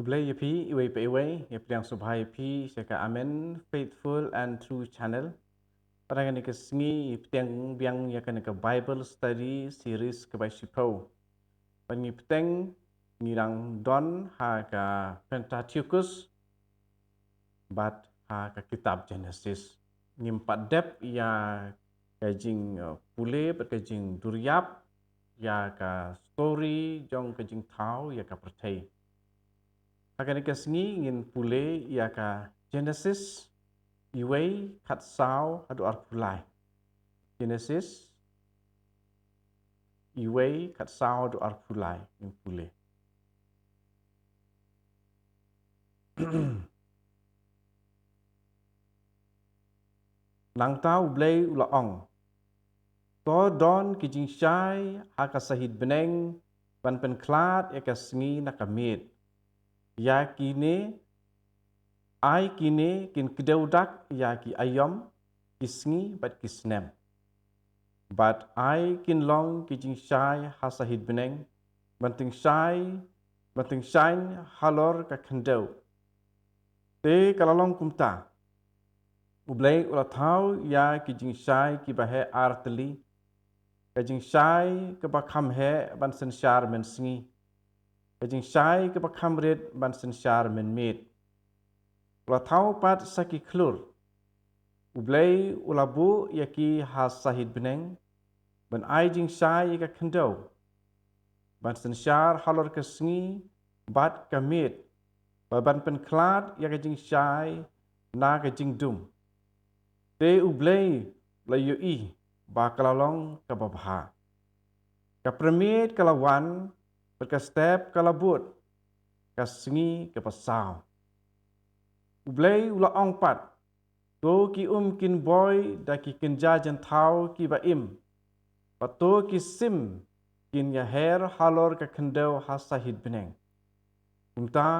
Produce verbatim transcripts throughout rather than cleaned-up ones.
Blei ïa phi iwei pa iwei, ïa pdiang sngewbha ïa phi sha ka Amen Faithful and True Channel. Pat ha kane ka sngi ngi pdiang biang ïa kane ka Bible Study Series kaba shiphew. Pat ngi pdiang, ngi dang don ha ka Pentateuch bad ha ka kitab Genesis. Ngim pat dep ïa ka jing, uh, pule bad ka jingduriap ïa ka story jong ka jingthaw ïa ka pyrthei. Ha kane ka sngi ngin pule ïa ka Genesis iwei khatsaw haduh arphew lai. Genesis iwei khatsaw haduh arphew lai ngin pule. Nangta U Blei u la ong, to don ki jingshai ha ka sahit bneng ban pynkhlad ïa ka sngi na ka miet. Ïa kine, ai kine kin kdew dak ïa ki aïom, ki sngi bad ki snem. Bad ai kin long ki jingshai ha sahit bneng ban tyngshaiñ, ban tyngshaiñ halor ka khyndew. Te ka la long kumta. U Blei u la thaw ïa ki jingshai kiba heh ar tylli. Ka jingshai kaba kham heh ban synshar mynsngi. Ka jingshai kaba kham rit ban synshar mynmiet. U la thaw pat sa ki khlur. U Blei u la buh ïa ki ha sahit bneng ban ai jingshai ïa ka khyndew, ban synshar halor ka sngi bad ka miet, bad ban pynkhlad ïa ka jingshai na ka jingdum. Te U Blei u la ïohi ba ka la long kaba bha. Ka pyrmit ka la wan bad ka step ka la bud, ka sngi kaba saw. U Blei u la ong pat, to ki um kin boi da ki kynja jynthaw kiba im, bad to ki sim kin ïaher halor ka khyndew ha sahit bneng. Kumta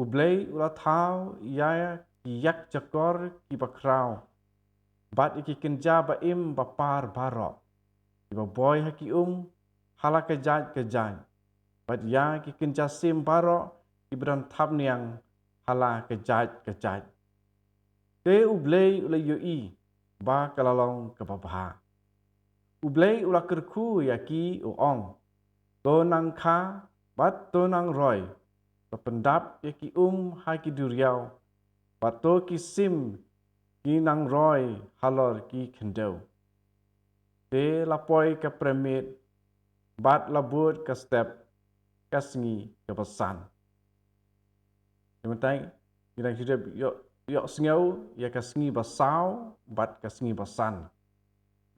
U Blei u la thaw ïa ki ïakjakor kiba khraw bad ïa ki kynja ba im ba par baroh, kiba boi ha ki um ha la ka jait ka jait, bad ïa ki kynja sim baroh kiba don thapniang ha la ka jait ka jait. Te U Blei u la ïohi ba ka la long kaba bha. U Blei u la kyrkhu ïa ki u ong, to nang kha bad to nang roi, to pyndap ïa ki um ha ki duriaw, bad to ki sim ki nang roi halor ki khyndew. Te la poi ka pyrmit bad la bud ka step, ka sngi kaba san. Te mynta ngi dang shu dep ïoh, ïoh sngew ïa ka sngi ba saw bad ka sngi ba san.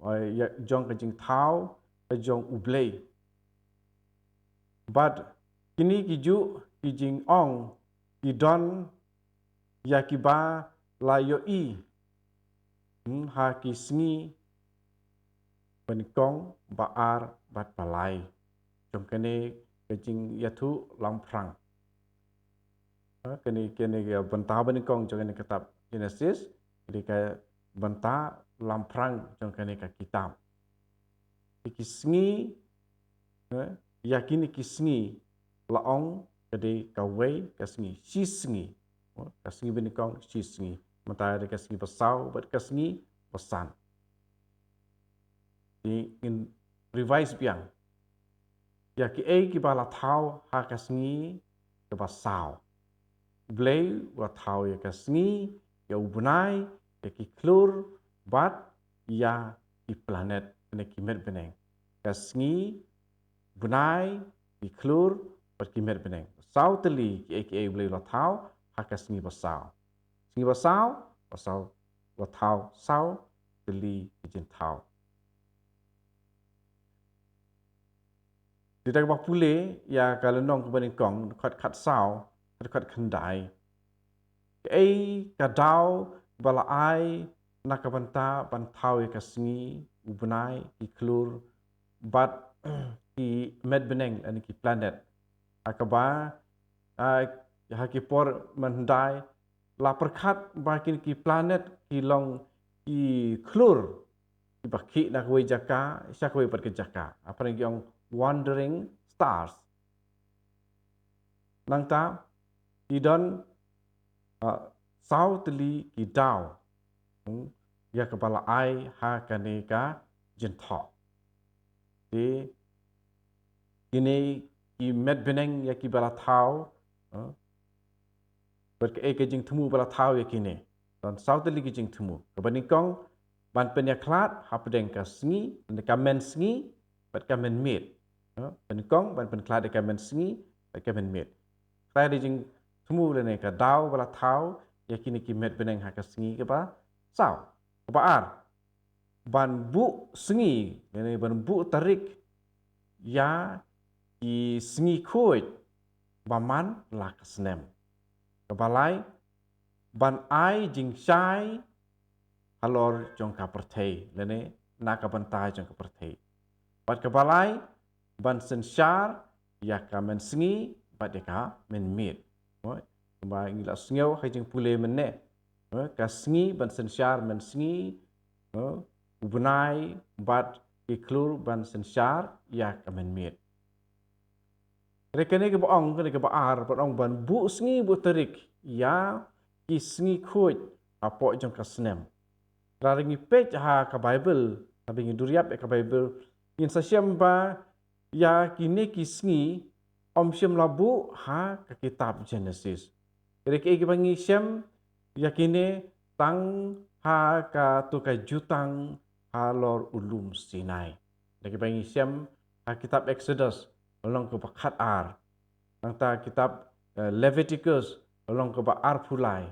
Oi, ïa jong ka jingthaw ka jong U Blei. Bad kine ki juh ki jingong ki don ïa kiba la ïohi, hmm, ha ki sngi banyngkong, ba ar bad ba lai jong kane ka jingïathuh lamphrang. Ha, kane, kane ka bynta banyngkong jong kane ka kitab Genesis, kane ka bynta lamphrang jong kane ka kitab. Ki sngi, eh, ïa kine ki sngi la ong ka dei kawei ka sngi, shi sngi. Oh, ka sngi banyngkong shi sngi. Mynta dei ka sngi ba saw bad ka sngi ba san. Te ngin revise biang ïa kiei kiba la thaw ha ka sngi kaba saw. U Blei u la thaw ïa ka sngi, ïa u bnai, ïa ki khlur bad ïa ki planet, ne ki met bneng. Ka sngi, bnai, ki khlur bad ki met bneng. Saw tylli kiei kiei U Blei u la thaw ha ka sngi ba saw. Sngi ba saw, ba saw, la thaw saw tylli ki jingthaw. Te da kaba pule ïa ka lynnong kaba nyngkong, dkhot khatsaw, dkhot khyndai. Kaei ka daw ba la ai na ka bynta ban thaw ïa ka sngi, u bnai, ki khlur bad ki met bneng lane ki planet. Ha kaba, ah, ha ki por mynhyndai la pyrkhat ba kine ki planet ki long ki khlur kiba khih na kawei jaka sha kawei pat ka jaka. Hapdeng ki ong wandering stars. Nangta, ki don, ah, saw tylli ki daw, hmm, ïa kaba la ai ha kane ka jingthoh. Te kine ki met bneng ïa kiba la thaw, eh, bad kaei ka jingthmu ba la thaw ïa kine. Don saw tylli ki jingthmu. Kaba nyngkong, ban pynïakhlad hapdeng ka sngi, ka mynsngi bad ka mynmiet. Eh, kaba nyngkong, ban pynkhlad ïa ka mynsngi bad ka mynmiet. Khlad ïa jingthmu lane ka daw ba la thaw ïa kine ki met bneng ha ka sngi kaba saw. Kaba ar, ban buh sngi, lane ban buh tarik ïa ki sngi khuid ba man la ka snem. Kaba lai, ban ai jingshai halor jong ka pyrthei, lane na ka bynta jong ka pyrthei. Bad kaba lai, ban synshar ïa ka mynsngi bad ïa ka mynmiet. Mo, kumba ngi la sngew ha jingpule mynne. Mo, ka sngi ban synshar mynsngi, mo, u bnai bad ki khlur ban synshar ïa ka mynmiet. Re kane kaba ong, kane kaba ar, ban ong ban buh sngi buh tarik ïa ki sngi khuid hapoh jong ka snem. Lada ngi peit ha ka Baibl, haba ngi duriap ïa ka Baibl, ngin sa shem ba ïa kine ki sngi ym shym la buh ha ka kitab Genesis. Re kiei kiba ngi shem ïa kine tang ha kato ka jutang halor u lum Sinai. Re kiba ngi shem ha kitab Exodus, lynnong kaba khat ar. Nangta kitab, eh, Leviticus, lynnong kaba arphew lai.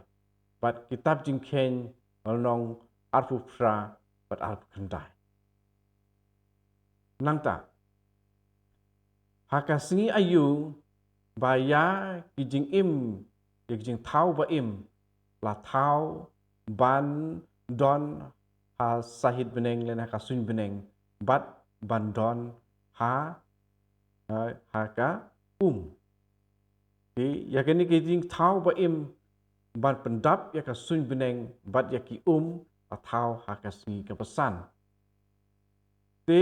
Bad kitab Jingkheiñ, lynnong arphew phra bad arphew khyndai. Nangta, ha ka sngi aïu ba ïa ki jingim, ïa ki jingthaw ba im, la thaw ban don ha sahit bneng lane ha ka suiñ bneng, bad ban don ha, ha, ha ka um. Te ïa kane ka jingthaw ba im ban pyndap ïa ka suiñ bneng bad ïa ki um, la thaw ha ka sngi kaba san. Te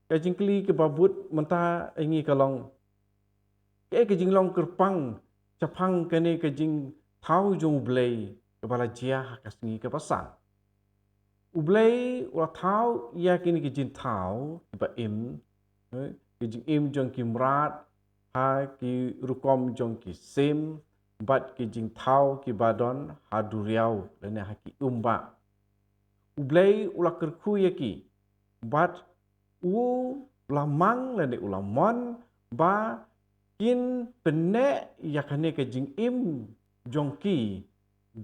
ka jingkylli kaba bud mynta ïa ngi ka long, kaei ka jinglong kyrpang shaphang kane ka jingthaw jong U Blei kaba la jia ha ka sngi kaba san? U Blei u la thaw ïa kine ki jingthaw kiba im, eh, ki jingim jong ki mrad ha ki rukom jong ki sim, bad ki jingthaw kiba don ha duriaw lane ha ki um bah. U Blei u la kyrkhu ïa ki, bad u la mang lane u la mon ba kin pynneh ïa kane ka jingim jong ki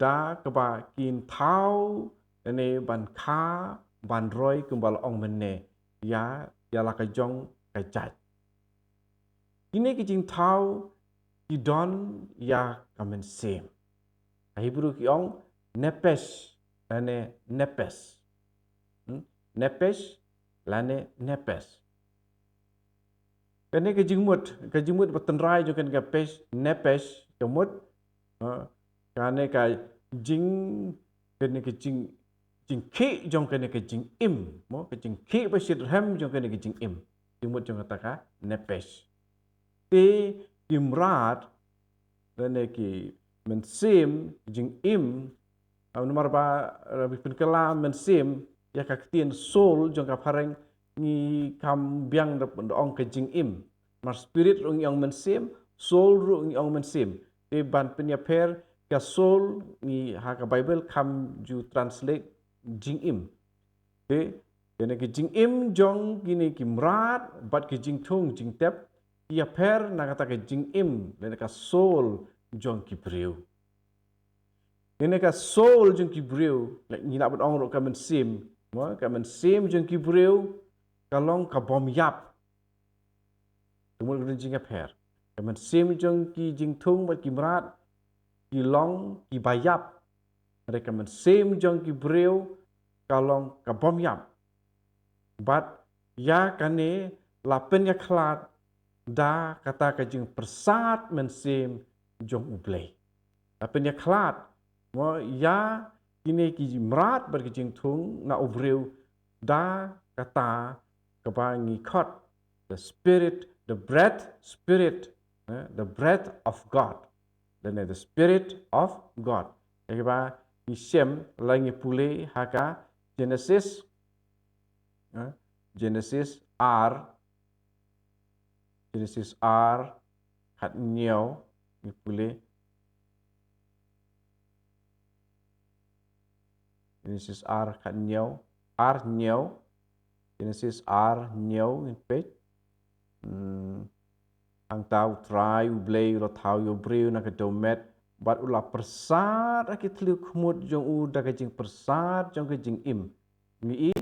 da kaba kin thaw lane ban kha ban roi, kumba la ong mynne, ïa, ïa la ka jong ka jait. Kine ki jingthaw ki don ïa ka mynsiem. Ha Hebrew ki ong nephesh lane nephesh. Hmm? Nephesh lane nephesh. Kane ka jingmut, ka jingmut ba tynrai jong kane ka phesh, nephesh, ka mut, ha, kane ka jing, kane ka jing, jingkhih jong kane ka jingim, mo, ka jingkhih ba shitrhem jong kane ka jingim. Jingmut jong kata ka nephesh. Te ki mrad, lane ki mynsiem, jingim, namar ba, eh, pynkylla mynsiem ïa ka ktien soul jong ka phareng, ngi kham biang da, da ong ka jingim. Namar spirit ruh ngi ong mynsiem, soul ruh ngi ong mynsiem. Te ban pynïapher ka soul, ngi ha ka Bible kham ju translate jingim. Te kane ka jingim jong kine ki mrad bad ka jingthung jingtep, ïapher na kata ka jingim, lane ka soul jong ki briew. Kane ka soul jong ki briew, lane ngi lah ban ong ruh ka mynsiem, mo, ka mynsiem jong ki briew ka long ka bym ïap. Te mut ka don jingïapher. Ka mynsiem jong ki jingthung bad ki mrad ki long kiba ïap. Hynrei ka mynsiem jong ki briew ka long ka bym ïap. Bad ïa kane la pynïakhlad da kata ka jingpyrsad mynsiem jong U Blei. La pynïakhlad, mo, ïa kine ki mrad bad ki jingthung na u briew da kata kaba ngi khot the spirit, the breath spirit, eh, the breath of God. lane the Spirit of God. Ïa kaba ngi shem lane ngi pule ha ka Genesis, eh, Genesis ar, Genesis ar, khat hynñiew, ngi pule. Genesis ar, khat hynñiew, ar hynñiew, Genesis ar hynñiew, ngin peit. Hmm. Hangta U Trai U Blei u la thaw ïa u briew na ka dewmet, bad u la pyrsad ha ki thliew khmut jong u da ka jingpyrsad jong ka jingim. Ngi i,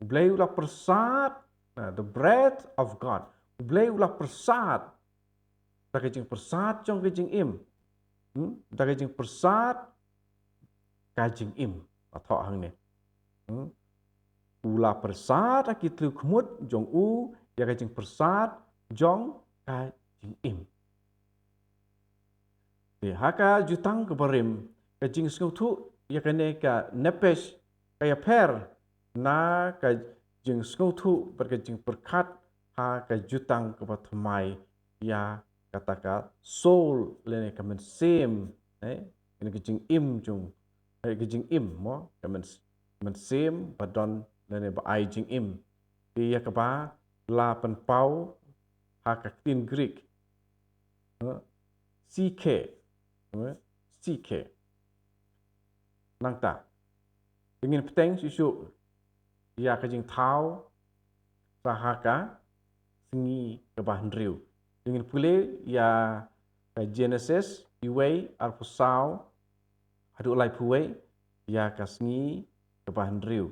U Blei u la pyrsad, na, the breath of God. U Blei u la pyrsad da ka jingpyrsad jong ka jingim. Hmm? Da ka jingpyrsad ka jingim. Ba thoh hangne. Hmm? U la pyrsad ha ki thliew khmut jong u ïa ka jingpyrsad jong ka jingim. Te ha ka jutang kaba rim, ka jingsngewthuh ïa kane ka nephesh ka ïapher na ka jingsngewthuh bad ka jingpyrkhat ha ka jutang kaba thymmai ïa kata ka soul lane ka mynsiem, eh, lane ka jingim jong, eh, ka jingim mo, ka myns-, mynsiem ba don lane ba ai jingim. Te ïa kaba la pynpaw ha ka ktien Greek, eh, psyche, eh, psyche. Nangta, te ngin bteng shuh shuh ïa ka jingthaw sa ha ka sngi kaba hynriew. Te ngin pule ïa ka Genesis uwei arphew saw haduh laiphew wei, ïa ka sngi kaba hynriew.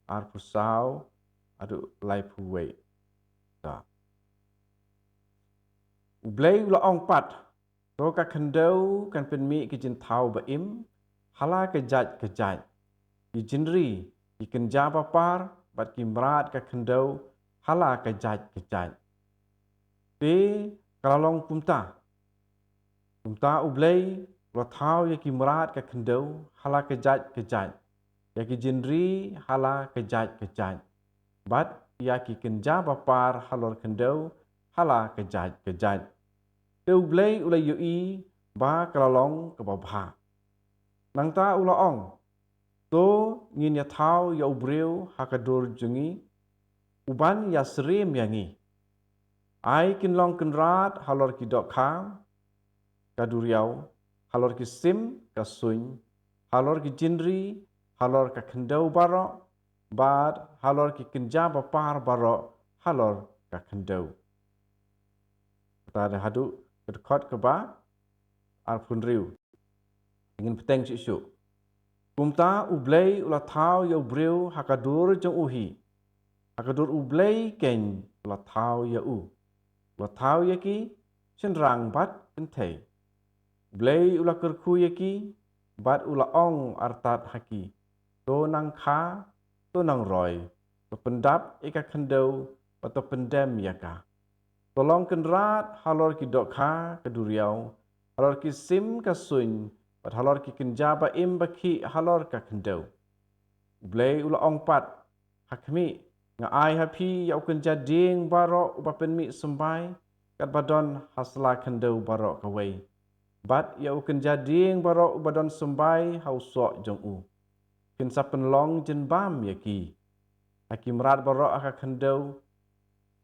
Arphew saw haduh laiphew wei. Ta. U Blei u la ong pat, to ka khyndew kan pynmih ki jingthaw ba im ha la ka jait ka jait, ki jingri, ki kynja ba par bad ki mrad ka khyndew ha la ka jait ka jait. Te ka la long kumta. Kumta U Blei u la thaw ïa ki mrad ka khyndew ha la ka jait ka jait, ïa ki jingri ha la ka jait ka jait, bad ïa ki kynja ba par halor khyndew ha la ka jait ka jait. Te U Blei u la ïohi ba ka la long kaba bha. Nangta u la ong, to ngin ïa thaw ïa u briew ha ka dur jong ngi, u ban ïasyriem ïa ngi. Ai kin long kynrad halor ki dohkha ka duriaw, halor ki sim ka suiñ, halor ki jingri halor ka khyndew baroh, bad halor ki kynja ba par baroh halor ka khyndew. Kata dei haduh ka dkhot kaba arphew hynriew. Ngin bteng shuh shuh. Kumta U Blei u la thaw ïa u briew ha ka dur jong u hi. Ha ka dur U Blei keiñ u la thaw ïa u. U la thaw ïa ki shynrang bad kynthei. U Blei u la kyrkhu ïa ki bad u la ong artat ha ki, to nang kha, to nang roi, to pyndap ïa ka khyndew bad to pyndem ïa ka. To long kynrad halor ki dohkha ka duriaw, halor ki sim ka suiñ, bad halor ki kynja ba im ba khih halor ka khyndew. U Blei u la ong pat, ha khmih, nga ai ha phi ïa u kynja dieng baroh uba pynmih symbai, katba don ha sla khyndew baroh kawei, bad ïa u kynja dieng baroh uba don symbai ha u soh jong u. Phin sa pynlong jingbam ïa ki. Ha ki mrad baroh ha ka khyndew,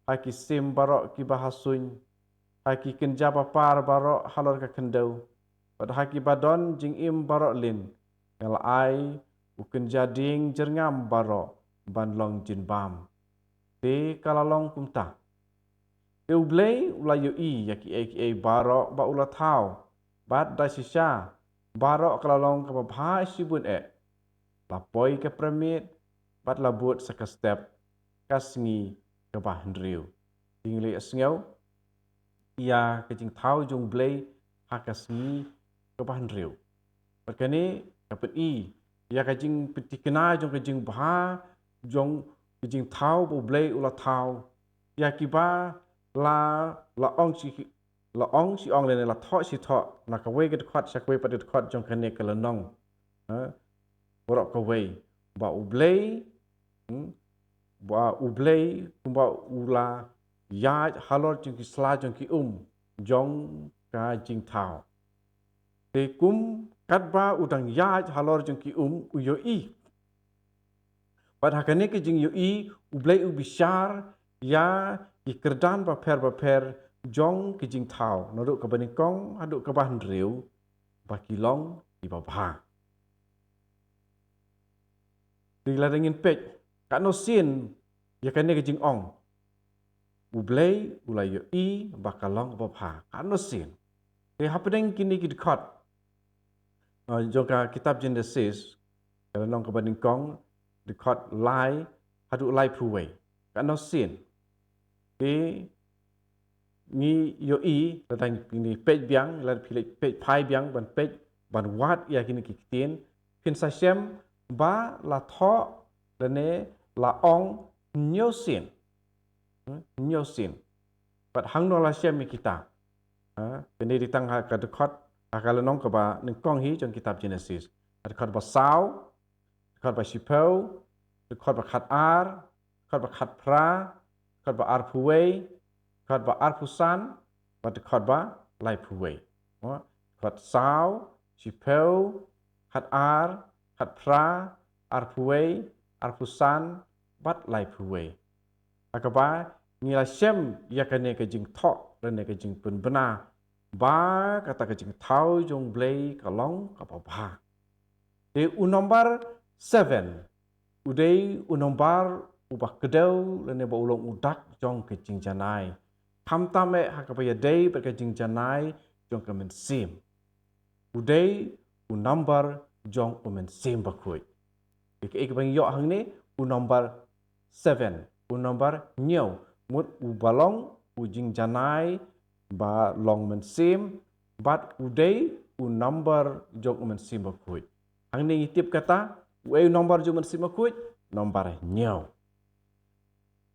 ha ki sim baroh kiba ha suiñ, ha ki kynja ba par baroh halor ka khyndew, bad ha kiba don jingim baroh lin, nga la ai u kynja dieng jyrngam baroh ban long jingbam. Te ka la long kumta. Te U Blei u la ïohi ïa kiei kiei baroh ba u la thaw, bad da shisha baroh ka la long kaba bha shibun eh. La poi ka pyrmit bad la bud sa ka step, ka sngi kaba hynriew. Te ngi leit sngew ïa ka jingthaw jong U Blei ha ka sngi kaba hynriew. Bad kane ka pyni ïa ka jingpynthikna jong ka jingbha jong ka jingthaw ba U Blei u la thaw ïa kiba la, la ong shi, la ong shi ong lane la thoh shi thoh na kawei ka dkhot sha kawei pat ka dkhot jong kane ka lynnong, eh, baroh kawei, ba U Blei, hmm, ba U Blei kumba u la ïaid halor jong ki sla jong ki um, jong ka jingthaw. Te kum katba u dang ïaid halor jong ki um u ïohi. Bad ha kane ka jingïohi, U Blei u bishar ïa ki kyrdan bapher bapher jong ki jingthaw, naduh kaba nyngkong haduh kaba hynriew, ba ki long kiba bha. Te lada ngin peit, katno sien ïa kane ka jingong, U Blei u la ïohi ba ka long kaba bha. Katno sien. Te hapdeng kine ki dkhot, uh, jong ka kitab Genesis, ka lynnong kaba nyngkong, dkhot lai haduh laiphew wei. Katno sien. Te ngi ïohi, lada ngi peit biang, lada phi leit peit phai biang, ban peit, ban wad ïa kine ki ktien, phin sa shem ba la thoh lane la ong hynñiew sien. Hmm, hynñiew sien. Bad hangno la shem ïa kita? Ha, kane dei tang ha ka dkhot, ha ka lynnong kaba nyngkong hi jong kitab Genesis. Dkhot ba saw, dkhot ba shiphew, dkhot ba khatar, dkhot ba khatphra, dkhot ba arphew wei, dkhot ba arphew san, bad dkhot ba laiphew wei. Mo, dkhot saw, shiphew, khatar, khatphra, arphew wei, arphew san, bad laiphew wei. Ha kaba ngi la shem ïa kane ka jingthoh, kane ka jingpynbna ba kata ka jingthaw jong U Blei ka long kaba bha. Te u nombar seven, u dei u nombar uba kdew lane ba u long u dak jong ka jingjanai. Khamtam eh ha kaba ïadei bad ka jingjanai jong ka mynsiem. U dei u nombar jong u Mynsiem Bakhuid. Ïa kaei kaba ngi ïoh hangne, u nombar seven, u nombar hynñiew. Mut uba long u jingjanai ba long mynsiem, bad u dei u nombar jong u Mynsiem Bakhuid. Hangne ngi tip kata, uei u nombar jong u Mynsiem Bakhuid, nombar hynñiew.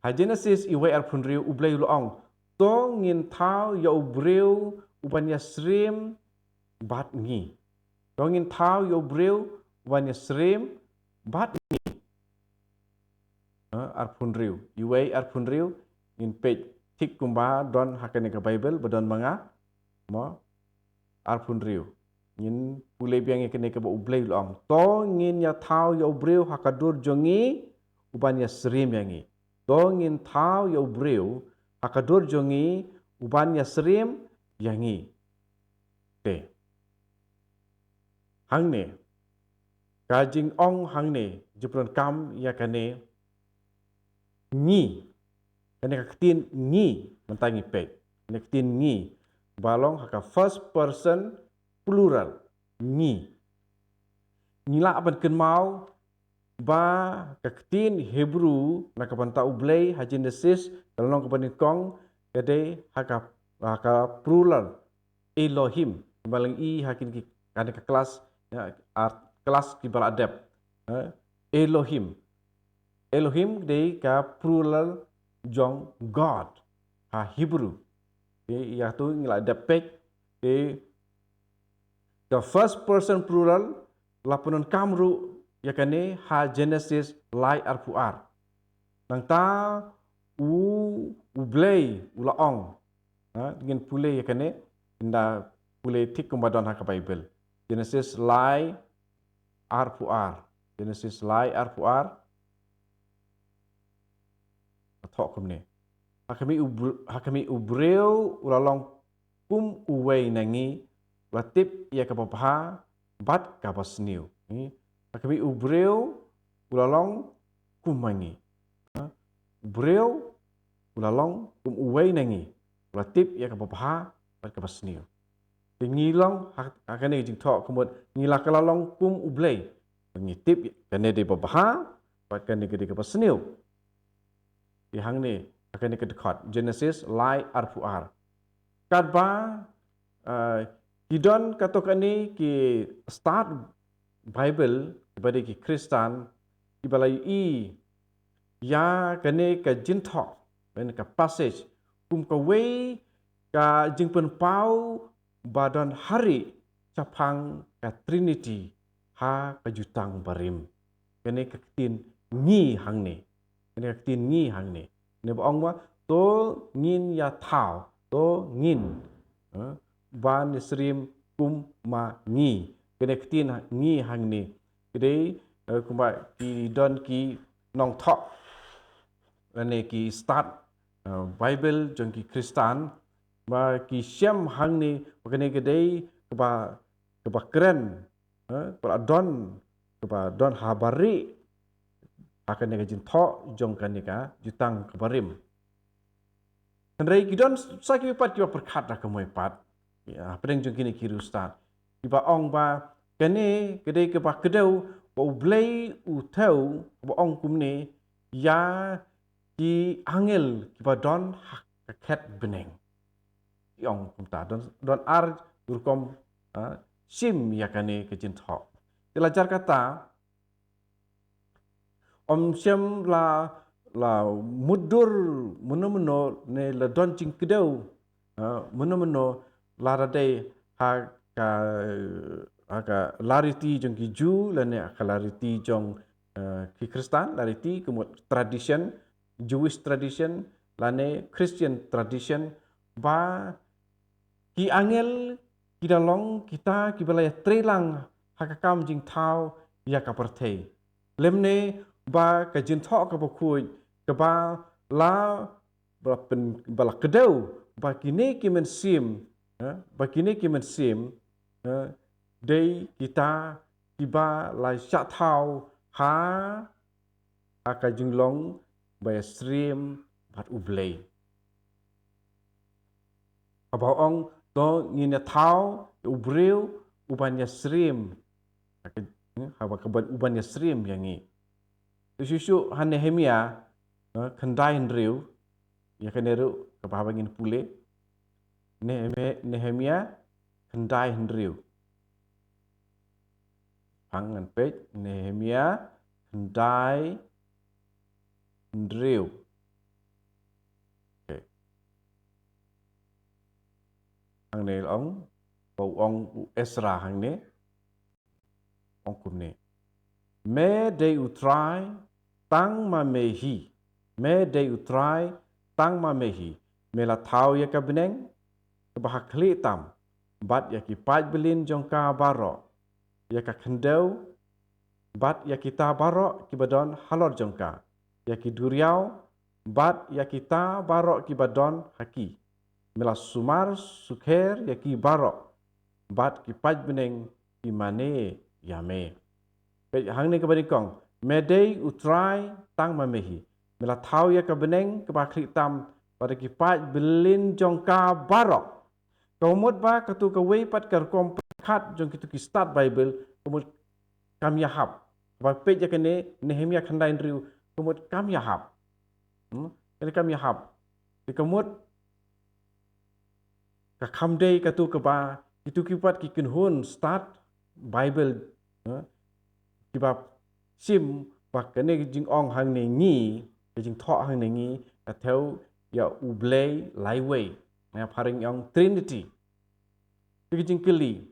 Ha Genesis uwei arphew hynriew U Blei u la ong, to ngin thaw ïa u briew uban ïasyriem bad ngi. To ngin thaw ïa u briew uban ïasyriem bad ngi. Ha, arphew hynriew, uwei arphew hynriew, ngin peit thik kumba don ha kane ka Baibl, ba don ma nga, mo, arphew hynriew. Ngin pule biang ïa kane kaba U Blei u la ong. To ngin ïa thaw ïa u briew ha ka dur jong ngi, uban ïasyriem ïa ngi. To ngin thaw ïa u briew ha ka dur jong ngi, uban ïasyriem ïa ngi. Te. Hangne. Ka jingong hangne, jingpyndonkam ïa kane ngi. Kane ka ktien ngi, mynta ngi peit. Kane ka ktien ngi, ba long ha ka first person plural, ngi. Ngi lah ban kynmaw ba ka ktien Hebru na ka bynta U Blei ha Genesis, ka lynnong kaba nyngkong, ka dei ha ka, ha ka plural, Elohim. Ba la ngi i ha kine ki, kane ka klas, ïa, ar klas kiba la dep. Eh, Elohim. Elohim dei ka plural jong God ha Hebru. Te ïa tu ngi la dep peit, te ka first person plural la pyndonkam ruh ïa kane ha Genesis lai arphew ar. Nangta u, U Blei u la ong. Ha, ngin pule ïa kane, ynda pule thik kumba don ha ka Baibl. Genesis lai arphew ar. Genesis lai arphew ar. Ka thoh kumne. Ha khmih u br-, ha khmih u briew u la long kum uwei na ngi, u la tip ïa kaba bha bad kaba sniew. Hmm? Ha khmih u briew u la long kum ma ngi. Ha? U briew u la long kum uwei na ngi, u la tip ïa kaba bha bad kaba sniew. Te ngi long ha, ha kane ka jingthoh ka mut ngi la ka la long kum U Blei. Ngi tip kane dei ba bha bad kane ka dei kaba sniew. Te hangne ha kane ka dkhot Genesis lai arphew ar. Katba, eh, ki don katto katne ki stad Baibl, kiba dei ki Khristan, kiba la ïohi ïa kane ka jingthoh, kane ka passage, kum kawei ka jingpynpaw ba don ha ri shaphang ka Trinity ha ka Jutang Barim. Kane ka ktien ngi hangne. Kane ka ktien ngi hangne. Ne ba ong ba, to ngin ïa thaw, to ngin eh, ban ïasyriem kum ma ngi. Kane ka ktien ngi hangne ka dei, eh, kumba ki don ki nongthoh lane ki stad, eh, Baibl jong ki Khristan, ba ki shem hangne ba kane ka dei kaba, kaba kren, eh, kaba la don, kaba don ha bari ha kane ka jingthoh jong kane ka Jutang Kaba Rim. Hynrei ki don sa kiwei pat kiba pyrkhat da kumwei pat, ïa, hapdeng jong kine ki riewstad, kiba ong ba kane ka dei kaba kdew, ba U Blei u thew, ba ong kumne ïa ki angel kiba don ha ka khet bneng. Ki ong kumta, don, don ar rukom, ah, shim ïa kane ka jingthoh. Te la jar kata, ym shym la, la mutdur mynno mynno ne la don jingkdew, ah, mynno mynno, lada dei ha ka, ha ka lariti jong ki Jiw lane ha ka lariti jong, eh, ki Khristan, lariti ka mut tradition, Jewish tradition lane Christian tradition, ba ki angel ki da long kita kiba la ïatreilang ha ka kam jingthaw ïa ka pyrthei. Lymne ba ka jingthoh kaba khuid kaba la, ba la pyn-, ba la kdew ba kine ki mynsiem, eh, ba kine ki mynsiem, eh, dei kita kiba la shah thaw ha, ha ka jinglong ba ïasyriem bad U Blei. Haba ong, to ngin ïa thaw ïa u briew uban ïasyriem. Ha ka, eh, haba ka ban, uban ïasyriem ïa ngi. Te shuh shuh ha Nehemia, eh, khyndai hynriew, ïa kane ruh kaba haba ngin pule. Nehemia, Nehemia khyndai hynriew. Pang ngan peit, Nehemia khyndai hynriew. Okay. Hangne la ong, ba u ong u Esra hangne, ong kumne. Me dei U Trai tang ma me hi. Me dei U Trai tang ma me hi. Me la thaw ïa ka bneng kaba ha khlieh tam, bad ïa ki paid byllien jong ka baroh, ïa ka khyndew, bad ïa kita baroh kiba don halor jong ka, ïa ki duriaw, bad ïa kita baroh kiba don ha ki. Me la sumar sukher ïa ki baroh, bad ki paid bneng ki mane ïa me. Peit hangne kaba nyngkong, me dei U Trai tang ma me hi. Me la thaw ïa ka bneng kaba ha khlieh tam, bad ïa ki paid byllien jong ka baroh. Ka mut ba katu kawei pat ka rukom pyrkhat jong kitu ki stad Baibl, ka mut kam ïahap. Ba peit ïa kane Nehemia khyndai hynriew, ka mut kam ïahap. Hmm? Kane kam ïahap. Te ka mut ka kham dei katu kaba kitu ki pat ki kynhun stad Baibl, eh, kiba shim ba kane ka jingong hangne ngi, ka jingthoh hangne ngi, ka thew ïa U Blei laiwei. Nga phareng ïong Trinity. Te ka jingkylli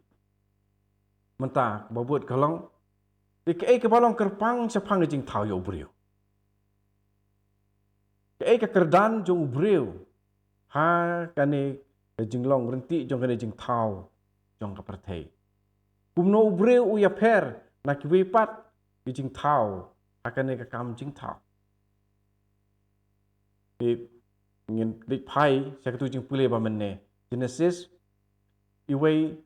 mynta ba bud ka long, te kaei kaba long kyrpang shaphang ka jingthaw ïa u briew? Kaei ka kyrdan jong u briew ha kane ka jinglong ryntih jong kane jingthaw jong ka pyrthei? Kumno u briew u ïapher na kiwei pat ki jingthaw ha kane ka kam jingthaw? Te ngin leit phai sha katu jingpule ba mynne. Genesis iwei,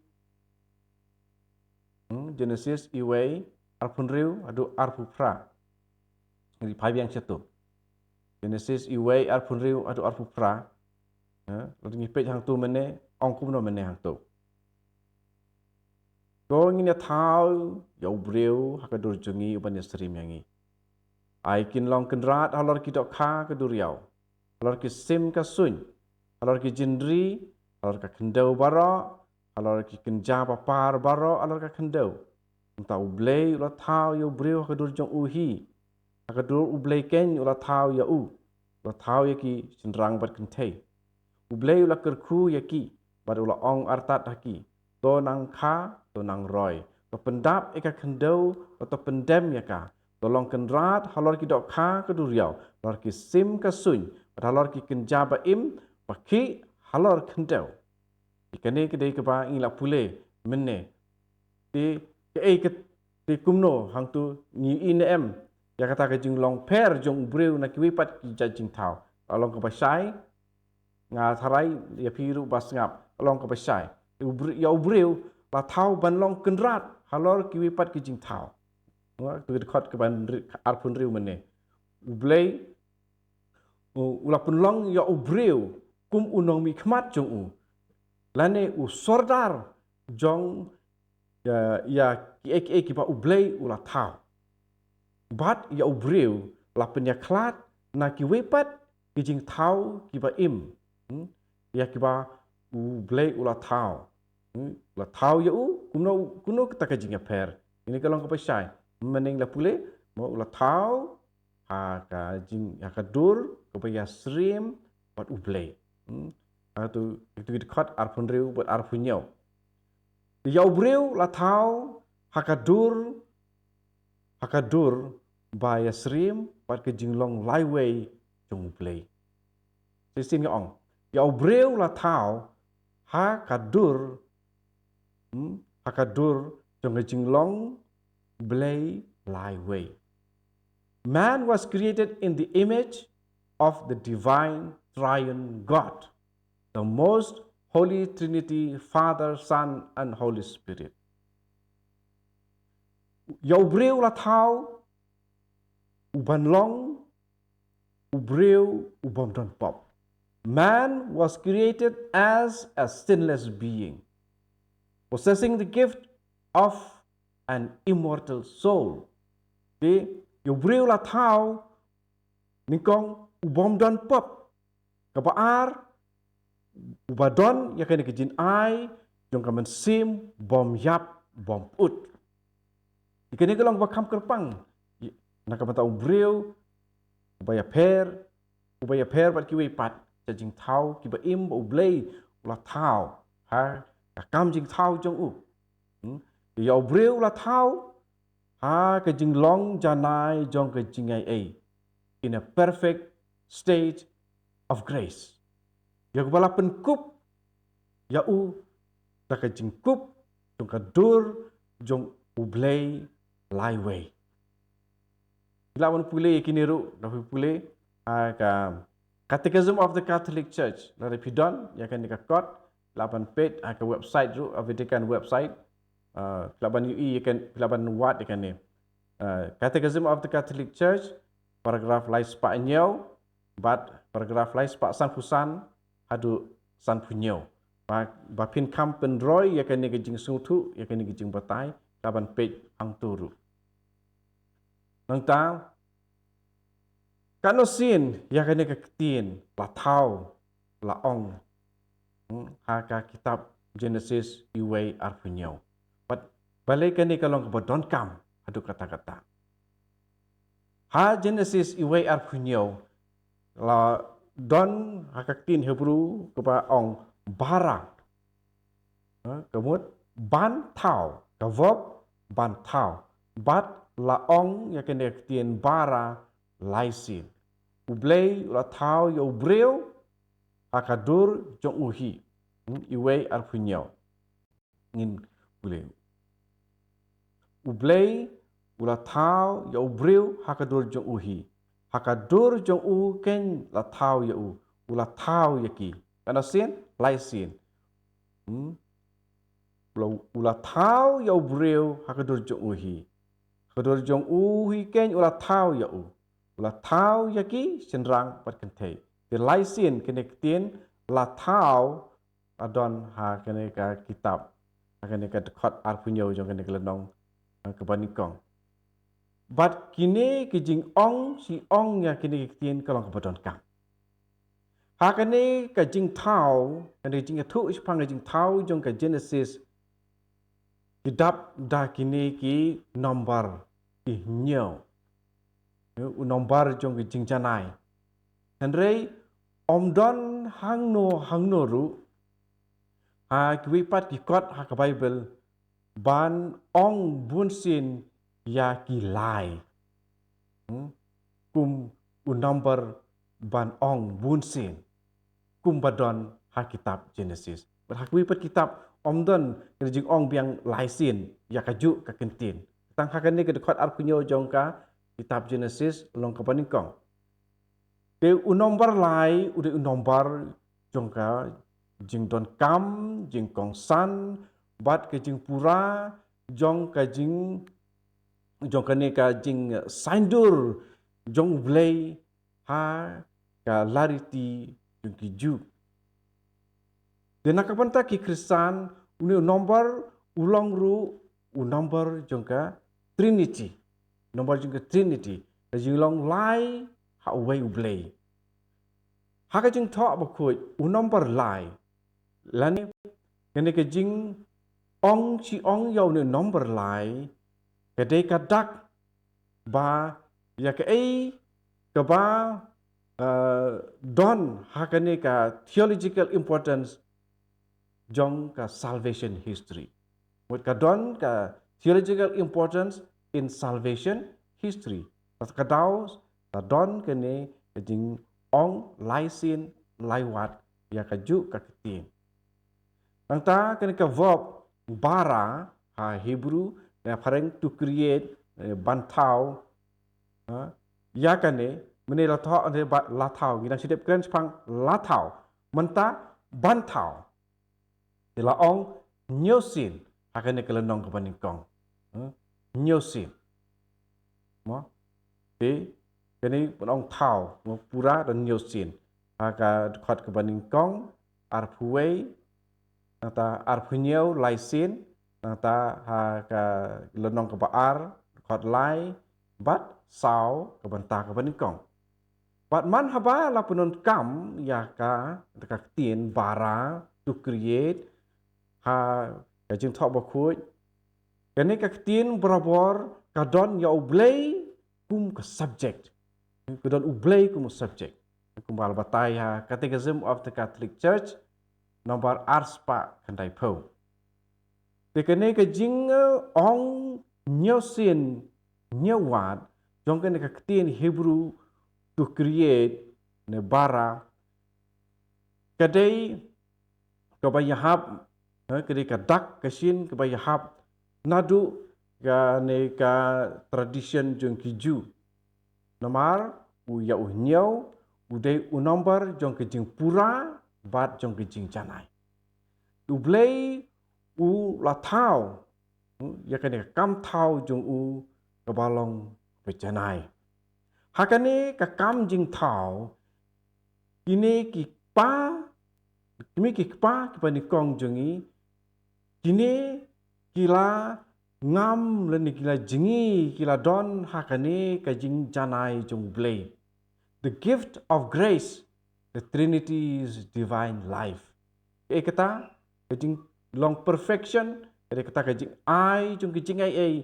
hmm, Genesis iwei arphew hynriew haduh arphew phra. Ngin leit phai biang shato. Genesis iwei arphew hynriew haduh arphew phra. Ha, lada ngi peit hangto mynne, ong kumno mynne hangto. To ngin ïa thaw ïa u briew ha ka dur jong ngi uban ïasyriem ïa ngi. Ai kin long kynrad halor ki dohkha ka duriaw, halor ki sim ka suiñ, halor ki jingri, halor ka khyndew baroh, halor ki kynja ba par baroh halor ka khyndew. Mynta U Blei u la thaw ïa u briew ha ka dur jong u hi. Ha ka dur U Blei keiñ u la thaw ïa u. U la thaw ïa ki shynrang bad kynthei. U Blei u la kyrkhu ïa ki bad u la ong artat ha ki, to nang kha, to nang roi, to pyndap ïa ka khyndew, to pyndem ïa ka, to long kynrad halor ki dohkha ka duriaw, halor ki sim ka suiñ, bad halor ki kynja ba im ba khih halor khyndew. Kane ka dei kaba ngi la pule mynne. Te kaei ka, te kumno hangto ngi i ne em ïa kata ka jinglong pher jong u briew na kiwei pat ki jait jingthaw. Ka long kaba shai, nga tharai ïa phi ruh ba sngap, ka long kaba shai. Ïa u bre-, ïa u briew la thaw ban long kynrad halor kiwei pat ki jingthaw. Nga tu ka dkhot kaba arphew hynriew mynne. U Blei u, u la pynlong ïa u briew kum u nongmihkhmat jong u, lane u sordar jong ïa, ïa kiei kiei kiba u Blei u la thaw. Bad ïa u briew la pynïakhlad na kiwei pat ki jingthaw kiba im. Hmm? Ïa kiba u Blei u la thaw. Hmm? U la thaw ïa u, kumno, kumno kata ka jingïapher. Kane ka long kaba shai. Mynne la pule, mo u la thaw ha ka jing, ha ka dur kaba ïasyriem bad u Blei. Hmm? Ha tu, itu ki dkhot arphew hynriew bad arphew hynñiew. Ïa u briew la thaw ha ka dur, ha ka dur ba ïasyriem bad ka jinglong laiwei jong u Blei. Shisien nga ong, ïa u briew la thaw ha ka dur, hmm, ha ka dur jong ka jinglong Blei laiwei. Man was created in the image of the divine triune God, the most holy Trinity, Father, Son, and Holy Spirit. Ïa u briew la thaw u ban long u briew u bym don pop. Man was created as a sinless being, possessing the gift of an immortal soul. Te ïa u briew la thaw nyngkong u bym don pop. Kaba ar, uba don ïa kane ka jingai jong ka mynsiem bym ïap bym pyut. Ïa kane ka long ba kham kyrpang na ka bynta u briew uba ïapher, uba ïapher bad kiwei pat, ka jingthaw kiba im ba u Blei u la thaw ha ka kam jingthaw jong u. Hmm? Ïa u briew u la thaw ha ka jinglong janai jong ka jingaiei, in a perfect state of grace. Ïa kaba la pynkup ïa u da ka jingkup jong ka dur jong u Blei laiwei. Phi lah ban pule ïa kine ruh, da phi pule ha ka Catechism of the Catholic Church, lada phi don ïa kane ka kot, phi lah ban peit ha ka website ruh, ha Vatican website. Ah, phi lah ban ïohi ïa kane, phi lah ban wad ïa kane. Ah, Catechism of the Catholic Church, paragraph lai spah hynñiew bad paragraph lai spah sanphew san haduh sanphew hynñiew. Ba, ba phin kham pynroi ïa kane ka jingsngewthuh, ïa kane ka jingbatai, phi lah ban peit hangto ruh. Nangta, katno sien ïa kane ka ktien la thaw, la ong, hmm, ha ka kitab Genesis uwei arphew hynñiew. Bad balei kane ka long kaba donkam haduh katta katta. Ha Genesis uwei arphew hynñiew la don ha ka ktien Hebrew kaba ong bara. Ha, ka mut ban thaw, ka verb ban thaw. Bad la ong ïa kane ka ktien bara lai sien. U Blei u la thaw ïa u briew ha ka dur jong u hi. Hmm, uwei arphew hynñiew. Ngin pule. U Blei u la thaw ïa u briew ha ka dur jong u hi. Ha ka dur jong u keiñ la thaw ïa u. U la thaw ïa ki. Katno sien? Lai sien. Hmm? U la, u la thaw ïa u briew ha ka dur jong u hi. Ha ka dur jong u hi keiñ u la thaw ïa u. U la thaw ïa ki shynrang bad kynthei. Te lai sien kane ka ktien la thaw la don ha kane ka kitab, ha kane ka dkhot arphew hynñiew jong kane ka lynnong, ha, kaba nyngkong. Bad kine ki jingong shi ong ïa kine ki ktien ka long kaba donkam. Ha kane ka jingthaw, kane ka jingïathuh shaphang ka jingthaw jong ka Genesis, ki dap da kine ki nombar ki hynñiew. U nombar jong ki jingjanai. Hynrei ym don hangno hangno ruh ha kiwei pat ki kot ha ka Baibl ban ong bunsien ïa ki lai. Hmm? Kum u nombar ban ong bunsien. Kum ba don ha kitab Genesis. Bad ha kawei pat kitab ym don ka jingong biang lai sien ïa kajuh ka kyntien. Tang ha kane ka dkhot arphew hynñiew jong ka kitab Genesis lynnong kaba nyngkong. Te u nombar lai u dei u nombar jong ka jingdonkam, jingkongsan bad ka jingpura jong ka jing jong kane ka jingsaindur jong U Blei ha ka lariti jong ki Jiw. Te na ka bynta ki Khristan, une u nombar u long ruh u nombar jong ka Trinity. Nombar jong ka Trinity, ka jinglong lai ha uwei U Blei. Ha ka Jingthoh Bakhuid, u nombar lai lane kane ka jingong shi ong ïa une u nombar lai ka dei ka dak ba ïa kaei kaba, eh, don ha kane ka theological importance jong ka salvation history. Mut ka don ka theological importance in salvation history. Ka daw ka don kane ka jingong lai sien lai wat ïa kajuh ka ktien. Nangta kane ka verb bara ha Hebrew, na phareng to create, eh, ban thaw. Ha? Ïa kane, mynne la thaw, ne ba, la thaw, ngi dang shu dep kren shaphang la thaw. Mynta ban thaw. Te la ong hynñiew sien ha kane ka lynnong kaba nyngkong. Ha? Hynñiew sien. Mo? Te kane ban ong thaw, mo, pura don hynñiew sien. Ha ka dkhot kaba nyngkong arphew wei, nangta arphew hynñiew lai sien, nangta ha ka lynnong kaba ar dkhot lai bad saw ka bynta kaba nyngkong. Bad man haba la pyndonkam ïa ka, ka ktien bara, to create, ha ka Jingthoh Bakhuid, kane ka ktien barabor ka don ïa U Blei kum ka subject. Ka don U Blei kum u subject. Kumba la batai ha Catechism of the Catholic Church nombar arspah khyndaiphew. Te kane ka jingong hynñiew sien hynñiew wat jong kane ka ktien Hebrew to create ne bara, ka dei kaba ïahap, eh, ka dei ka dak ka shin kaba ïahap naduh kane ka tradition jong ki Jiw. Namar u ïa u hynñiew u dei u nombar jong ka jingpura bad jong ka jingjanai. U Blei u la thaw, hmm, ïa kane ka kam thaw jong u kaba long bajanai. Ha kane ka kam jingthaw, kine ki kpa, kine ki kpa kiba nyngkong jong ngi, kine ki la ngam lane ki la jngi, ki la don ha kane ka jingjanai jong U Blei. The gift of grace, the Trinity's divine life. Kaei kata, ka jinglong perfection, kaei kata ka jingai jong ka jingai ei,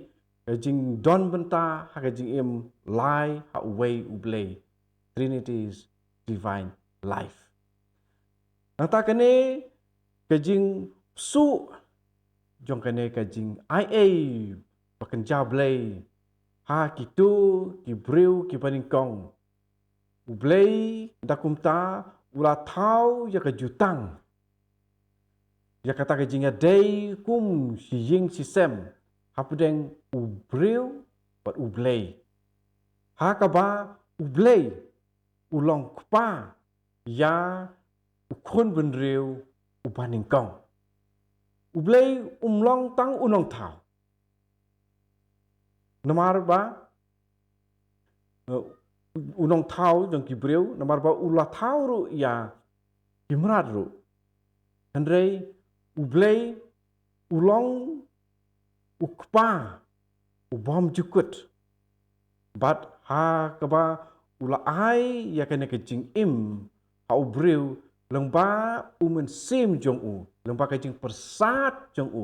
ka jingdon bynta ha ka jingim lai ha uwei U Blei. Trinity's divine life. Nangta kane ka jingsuh jong kane ka jingai ei ba kynja Blei ha kito ki briew kiba nyngkong. U Blei da kumta u la thaw ïa ka jutang, ïa kata ka jingïadei kum shi ïing shi sem hapdeng u briew bad U Blei. Ha kaba U Blei u long kpa ïa u khun bynriew uba nyngkong. U Blei um long tang u nongthaw. Namar ba, eh, u nongthaw jong ki briew, namar ba u la thaw ruh ïa ki mrad ruh. Hynrei U Blei u long u kpa u bym jukut. Bad ha kaba u la ai ïa kane ka jingim ha u briew lyngba u mynsiem jong u, lyngba ka jingpyrsad jong u,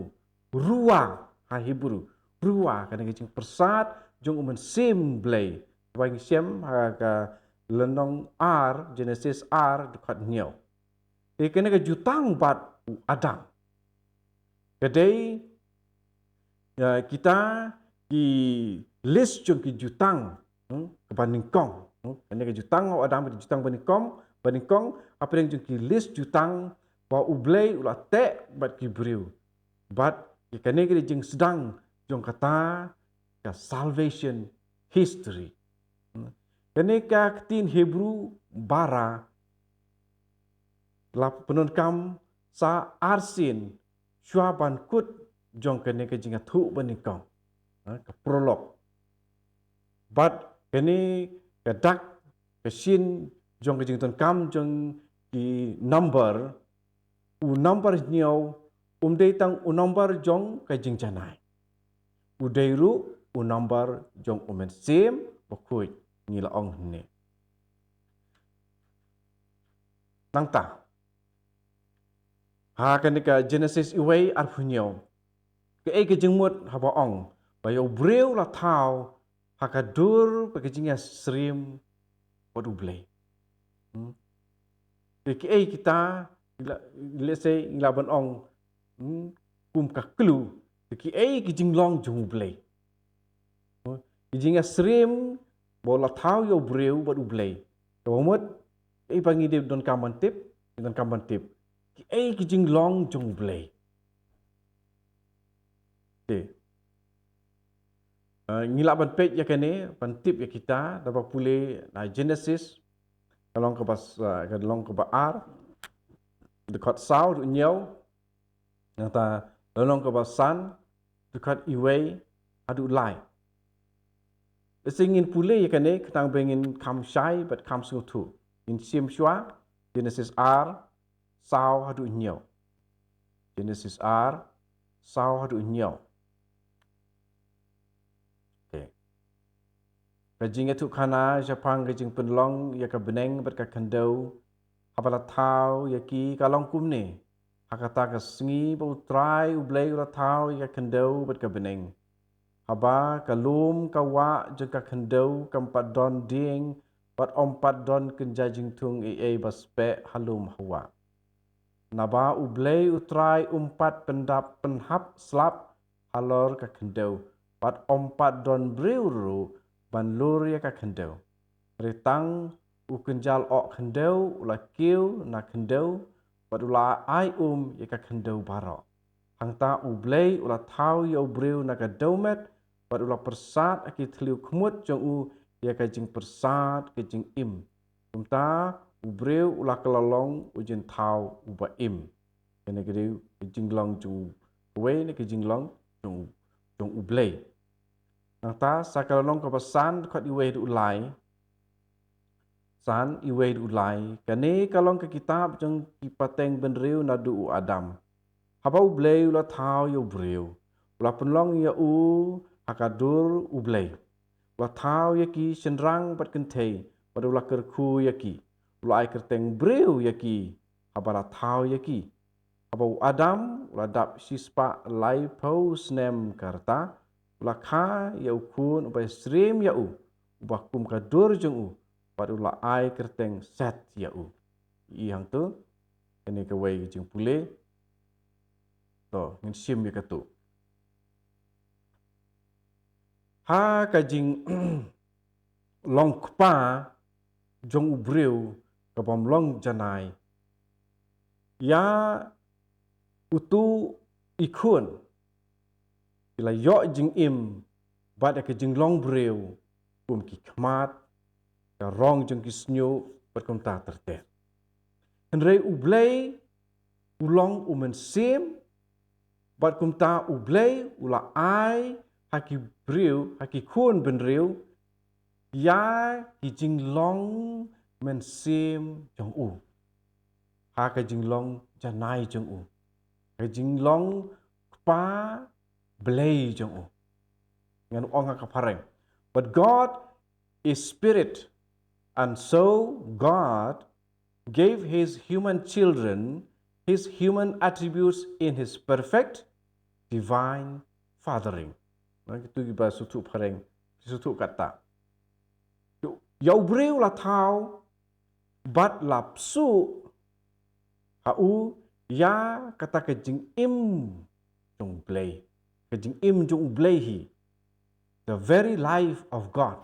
ruah ha Hebrew, ruah, kane ka jingpyrsad jong u mynsiem Blei. Ba ngi shem ha ka lynnong ar, Genesis ar, dkhot hynñiew. Te kane ka jutang bad u Adam ka dei, eh, kita ki list jong ki jutang, hmm, kaba nyngkong, hmm, kane ka jutang u Adam, ka jutang ba nyngkong, ba nyngkong, hapdeng jong ki list jutang ba U Blei u la teh bad ki briew. Bad ïa kane ka dei jingsdang jong kata ka salvation history. Hmm. Kane ka ktien Hebru bara la pyndonkam sa arsien shuwa ban kut jong kane ka jingïathuh banyngkong. Ha, ka prologue. Bad kane ka dak ka shin jong ka jingdonkam jong ki number, u number hynñiew um dei tang u number jong ka jingjanai. U dei ruh u number jong U Mynsiem Bakhuid, ngi la ong hangne. Nangta ha kane ka Genesis uwei arphew hynñiew, kaei ka jingmut haba ong ba ïa u briew la thaw ha ka dur bad ka jingïasyriem bad U Blei? Hmm? Te kiei kita, la, let's say, ngi lah ban ong, hmm, kum ka clue, te kiei ki jinglong jong U Blei? Hmm? Ki jingïasyriem ba u la thaw ïa u briew bad U Blei. Kaba mut, kiei ba ngi dei donkam ban tip, ngi donkam ban tip kiei ki jinglong jong U Blei. Te Uh, ngi lah ban peit ïa kane, ban tip ïa kita, da ba pule na Genesis, ka lynnong kaba s-, uh, ka lynnong kaba ar, dkhot saw haduh hynñiew, nangta lynnong kaba san, dkhot uwei haduh lai. Lehse ngin pule ïa kane, khnang ba ngin kham shai bad kham sngewthuh. Ngin shim shuwa, Genesis ar, saw haduh hynñiew. Genesis ar, saw haduh hynñiew. Okay. Ka jingïathuhkhana shaphang ka jingpynlong ïa ka bneng bad ka khyndew, haba la thaw ïa ki, ka long kumne. Ha kata ka sngi ba U Trai U Blei u la thaw ïa ka khyndew bad ka bneng, haba ka lum ka wah jong ka khyndew kam pat don dieng, bad ym pat don kynja jingthung ei ei ba speh ha lum ha wah. Naba U Blei U Trai um pat pyndap pynhap slap halor ka khyndew, bad ym pat don briew ruh ban lur ïa ka khyndew. Hynrei tang u kynjal ohkhyndew u la kiew na khyndew, bad u la ai um ïa ka khyndew baroh. Hangta U Blei u la thaw ïa u briew na ka dewmet, bad u la pyrsad ha ki thliew khmut jong u ïa ka jingpyrsad ka jingim. Kumta u briew u la kylla long u jingthaw uba im. Kane ka dei ka jinglong jong u, kawei na ka jinglong jong u, jong U Blei. Nangta sa ka lynnong kaba san, dkhot uwei haduh lai. San, uwei haduh lai. Kane ka long ka kitab jong ki pateng bynriew naduh u Adam. Haba U Blei u la thaw ïa u briew, u la pynlong ïa u ha ka dur U Blei. U la thaw ïa ki shynrang bad kynthei, bad u la kyrkhu ïa ki. U la ai kyrteng briew ïa ki haba la thaw ïa ki. Haba u Adam u la dap shispah laiphew snem ka rta, u la kha ïa u khun uba ïasyriem ïa u, uba kum ka dur jong u, bad u la ai kyrteng Seth ïa u. I hangto, kane kawei ka jingpule. To, ngin shim ïa kato. Ha ka jinglong kpa jong u briew kabym long janai, ïa uto i khun ki la ïoh jingim bad ïa ka jinglong briew kum ki khmat, ka rong jong ki shñiuh bad kumta ter ter. Hynrei U Blei u long U Mynsiem, bad kumta U Blei u la ai ha ki briew, ha ki khun bynriew, ïa ki jinglong mynsiem jong u. Ha ka jinglong janai jong u, ka jinglong kpa Blei jong u. Ngan ong ha ka phareng. But God is spirit, and so God gave his human children his human attributes in his perfect divine fathering. Na, kitu kiba sngewthuh phareng, sngewthuh katta. Ïa u briew la thaw bad la pynsuh ha u ïa kata ka jingim jong U Blei. Ka jingim jong U Blei hi. The very life of God.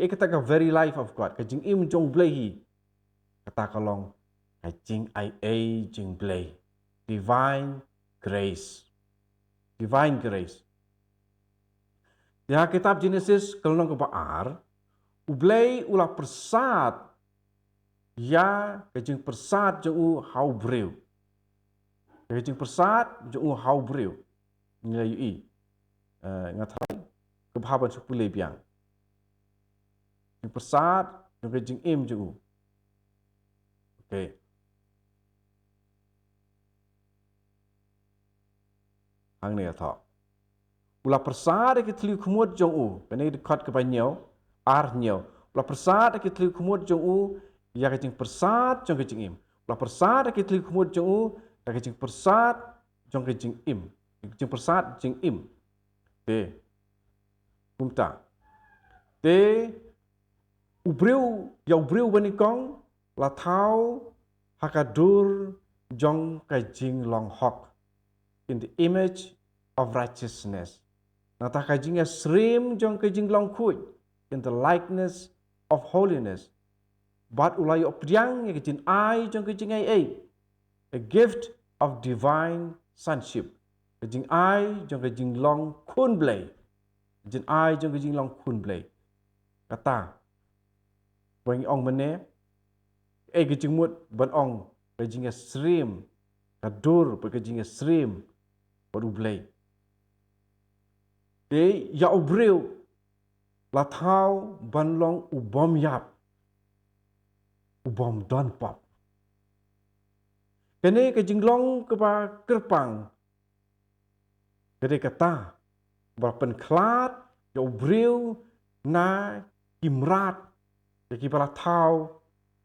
Ïa kata ka very life of God, ka jingim jong U Blei hi. Kata ka long ka jingaiei jong U Blei. Divine grace. Divine grace. Ïa kitab Genesis ka lynnong kaba ar, U Blei u la pyrsad ïa ka jingpyrsad jong u ha u briew. Ïa ka jingpyrsad jong u ha u briew. Ngi la ïohi. Eh, nga tharai ka bha ban shu pule biang. Jingpyrsad jong ka jingim jong u. Okay. Hangne ïa thoh. U la pyrsad ïa ki thliew khmut jong u. Kane dkhot kaba hynñiew, ar hynñiew. U la pyrsad ïa ki thliew khmut jong u ïa ka jingpyrsad jong ka jingim. U la pyrsad ïa ki thliew khmut jong u ïa ka jingpyrsad jong ka jingim. Jingpyrsad jingim. Te. Kumta. Te u briew, ïa u briew banyngkong la thaw ha ka dur jong ka jinglong hok. In the image of righteousness. Nangta ka jingïasyriem jong ka jinglong khuid. In the likeness of holiness. Bad u la ïoh pdiang ïa ka jingai jong ka jingaiei. A gift of divine sonship. Ka jingai jong ka jinglong khun Blei. Ka jingai jong ka jinglong khun Blei. Kata. Ba ngi ong mynne. Ei ka jingmut ban ong ka jingïasyriem. Ka dur bad ka jingïasyriem bad U Blei. Te ïa u briew la thaw ban long u bym ïap, u bym don pop. Kane ka jinglong kaba kyrpang ka dei kata ba la pynkhlad ïa u briew na ki mrad ïa kiba la thaw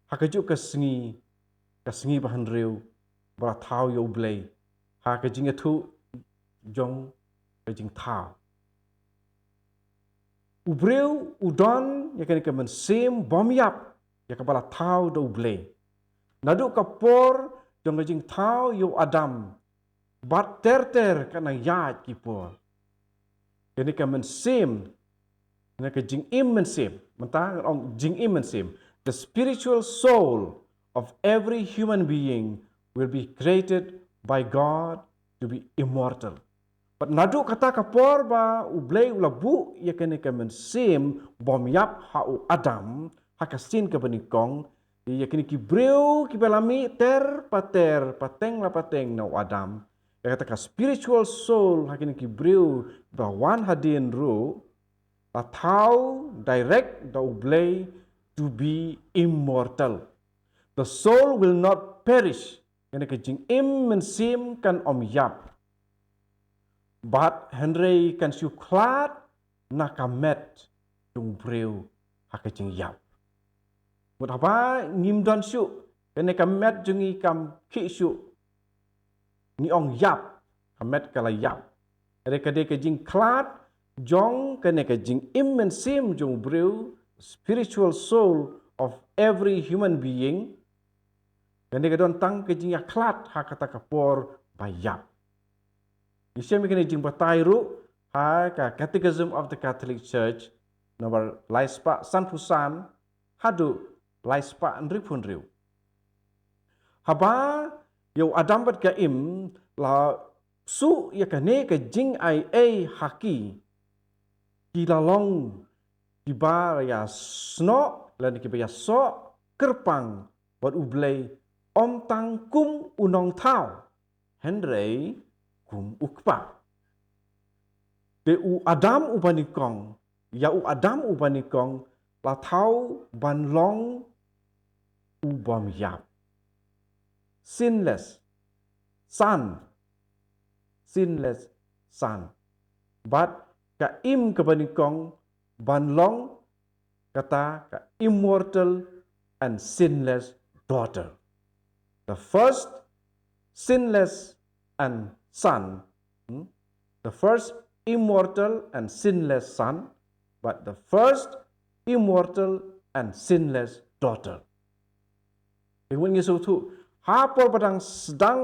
ha kajuh ka sngi, ka sngi ba hynriew ba la thaw ïa U Blei ha ka jingïathuh jong ka jingthaw. U briew u don ïa kane ka mynsiem bym ïap ïa kaba la thaw da U Blei. Naduh ka por jong ka jingthaw ïa u Adam bad ter ter ka nang ïaid ki por. Kane ka mynsiem, kane ka jingim mynsiem, mynta ngan ong jingim mynsiem. The spiritual soul of every human being will be created by God to be immortal. Bad naduh kata ka por ba U Blei u la buh ïa kane ka mynsiem bym ïap ha u Adam, ha ka sien kaba nyngkong, ïa kine ki briew kiba la mih ter pa ter, pateng la pateng na u Adam. Ïa kata ka spiritual soul ha kine ki briew ba wan hadien ruh, la thaw direct da U Blei to be immortal. The soul will not perish. Kane ka jingim mynsiem kan ym ïap. Bad hynrei kan shu khlad na ka met jong u briew ha ka jingïap. Mut haba ngim don shuh, kane ka met jong ngi kam khih shuh. Ngi ong ïap, ka met ka la ïap. Hynrei ka dei ka jingkhlad jong kane ka jingim mynsiem jong u briew, spiritual soul of every human being. Kane ka don tang ka jingïakhlad ha kata ka por ba ïap. Ngi shem ïa kane ka jingbatai ruh ha ka Catechism of the Catholic Church, nombar lai spah sanphew san haduh lai spah hynriewphew hynriew. Haba ïa u Adam bad ka Im la suh ïa kane ka jingai ei ha ki, ki la long kiba ïasnoh lane kiba ïasoh kyrpang bad U Blei, ym tang kum u nongthaw, hynrei kum u kpa. Te u Adam uba nyngkong, ïa u Adam uba nyngkong la thaw ban long u bym ïap. Sinless son. Sinless son. Bad ka Im kaba nyngkong ban long kata ka immortal and sinless daughter. The first sinless and son, hmm? The first immortal and sinless son, but the first immortal and sinless daughter. Te ngi sngewthuh, ha por ba dang sdang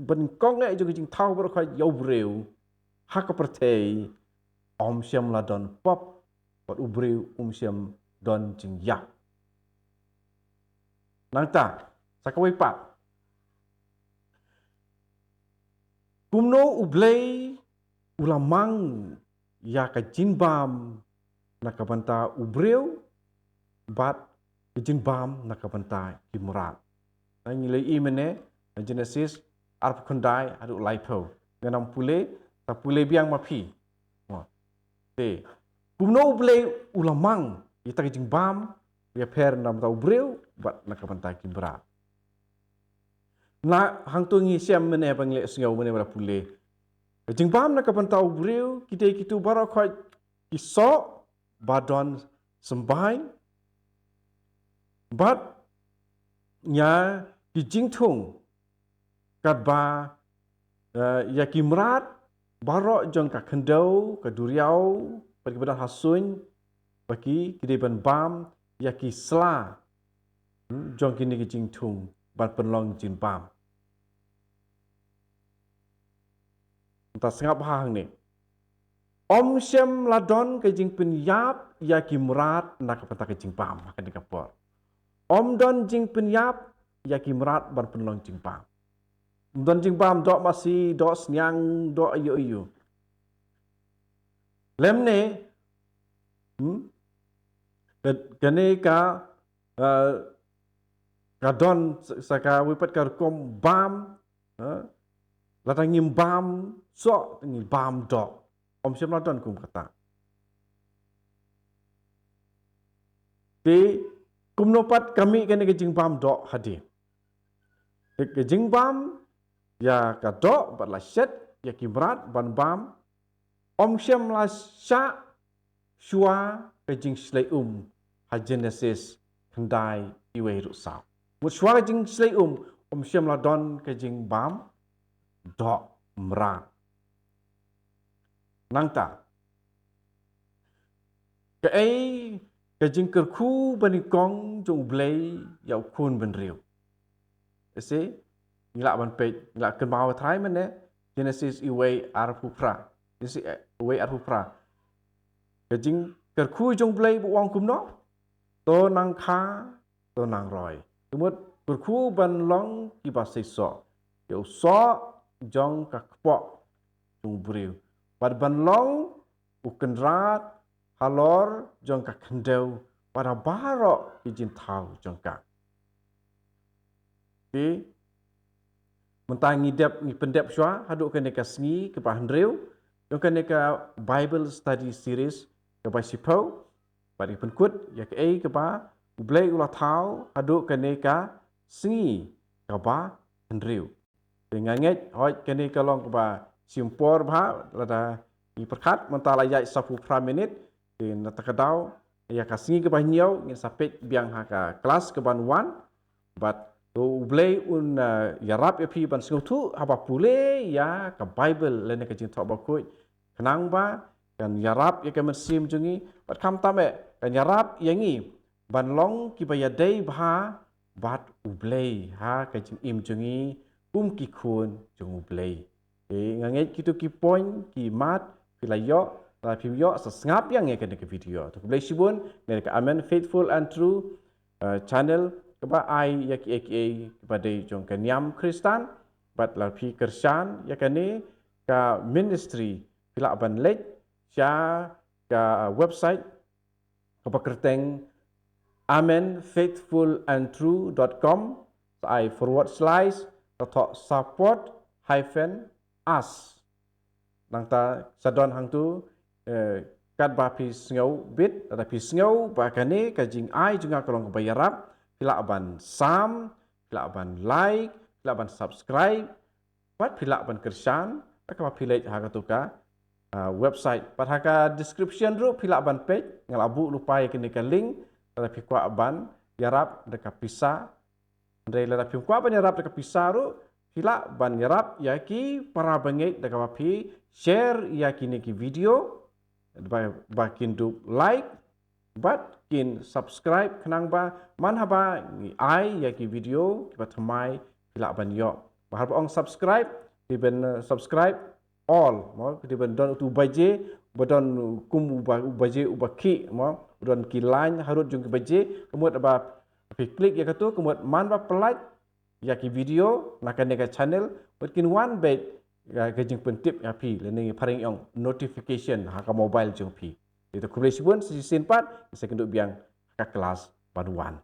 banyngkong eh jong ka jingthaw baroh kawei ïa u briew, ha ka pyrthei, ym shym la don pop, bad u briew um shym don jingïap. Nangta, sa kawei pat, Kumno U Blei u la mang ïa ka jingbam na ka bynta u briew bad ka jingbam na ka bynta ki mrad. Ngi la ïohi mynne ha Genesis arphew khyndai haduh laiphew. Ngan ym pule, ta pule biang ma phi. Te kumno U Blei u la mang ïa ka jingbam ïapher na ka bynta u briew bad na ka bynta ki mrad. Na hangto ngi shem mynne ba ngi leh sngew mynne ba la pule. Ka jingbam na ka bynta u briew ki dei kito baroh khoit ki soh ba don symbai bad ïa ki jingthung katba, eh, ïa ki mrad baroh jong ka khyndew, ka duriaw, bad kiba don ha suiñ, ba ki, ki dei ban bam ïa ki sla, hmm, jong kine ki jingthung ban pynlong jingbam. Nta sngap ha hangne. Ym shym la don ka jingpynïap ïa ki mrad na ka bynta ka jingbam ha kane ka por. Ym don jingpynïap ïa ki mrad ban pynlong jingbam. Ym don jingbam doh masi, doh sniang, doh aïu aïu. Lymne, hmm? Ka, kane ka, eh, ka don sa, sa kawei pat ka rukom bam, eh? Lada ngim bam soh, ngim bam doh. Ym shym la don kum kata. Te kumno pat ka mih kane ka jingbam doh hadien. Te ka jingbam ïa ka doh bad la shet ïa ki mrad ban bam, ym shym la shah shuwa ka jingshlei um ha Genesis khyndai, iwei haduh saw. Mut shuwa ka jingshlei um, ym shym la don ka jingbam doh mrad. Nangta, kaei ka jingkyrkhu banyngkong jong U Blei ïa u khun bynriew? Ïa shi, ngi lah ban peit, ngi lah kynmaw trai mynne, Genesis iwei arphew phra. Genesis, eh, iwei arphew phra. Ka jingkyrkhu jong U Blei ba u ong kumno? To nang kha, to nang roi. Te mut kyrkhu ban long kiba seisoh ïa u soh jong ka kpoh jong u briew. Bad ban long u kynrad halor jong ka khyndew bad ha baroh ki jingthaw jong ka. Te mynta ngi dep, ngi pyndep shuwa haduh kane ka sngi kaba hynriew jong kane ka Bible Study Series kaba shiphew. Bad ngi pynkut ïa kaei kaba U Blei u la thaw haduh kane ka sngi kaba hynriew. Te nga ngeit hooid kane ka long kaba shim por bha, lada ngi pyrkhat mynta la ïaid sawphew phra minit. Te na kata ka daw ïa ka sngi kaba hynñiew ngin sa peit biang ha ka klas kaban wan. Bad to U Blei un, eh, ïarap ïa phi ban sngewthuh haba pule ïa ka Bible lane ka Jingthoh Bakhuid, khnang ba kan ïarap ïa ka mynsiem jong ngi bad khamtam eh kan ïarap ïa ngi ban long kiba ïadei bha bad U Blei ha ka jingim jong ngi kum ki khun jong U Blei. Te nga ngeit kito ki point ki mat phi la ïoh, lada phim ïoh sa sngap ïa ngi kane ka video. To khublei shibun na ka Amen Faithful and True, eh, channel kaba ai ïa kiei kiei kiba dei jong ka niam Khristan. Bad lada phi kyrshan ïa kane ka ministry phi lah ban leit sha ka website kaba kyrteng amen faithful and true dot com, sa ai forward slash, sa thoh support hyphen us. Nangta sa don hangtu, eh, katba phi sngew bit, lada phi sngew ba kane ka jingai jong nga ka long kaba ïarap, phi lah ban sam, phi lah ban like, phi lah ban subscribe, bad phi lah ban kyrshan da kaba phi leit ha katu ka, ah, website. Bad ha ka description ruh phi lah ban peit, nga la buh lypa ïa kane ka link, lada phi kwah ban ïarap da ka pisa. Hynrei lada phim kwah ban ïarap da ka pisa ruh, phi lah ban ïarap ïa ki para bangeit da kaba phi share ïa kine ki video, ba, ba kin dup like, bad kin subscribe khnang ba man haba ngi ai ïa ki video kiba thymmai phi lah ban ïoh. Ba haba ong subscribe, dei ban, eh, subscribe all, mo, dei ban don utu u baje, ba don kum u ba, u baje uba khih, mo, don ki line harud jong ki baje, ka mut ba phi click ïa katu, ka mut man ba phi like ïa ki video na kane ka channel, bad kin wan beit ka jingpyntip ïa phi lane phareng ïong notification ha ka mobile jong phi. Te khublei shibun, sa shisien pat sa kynduh biang ha ka klas ba wan.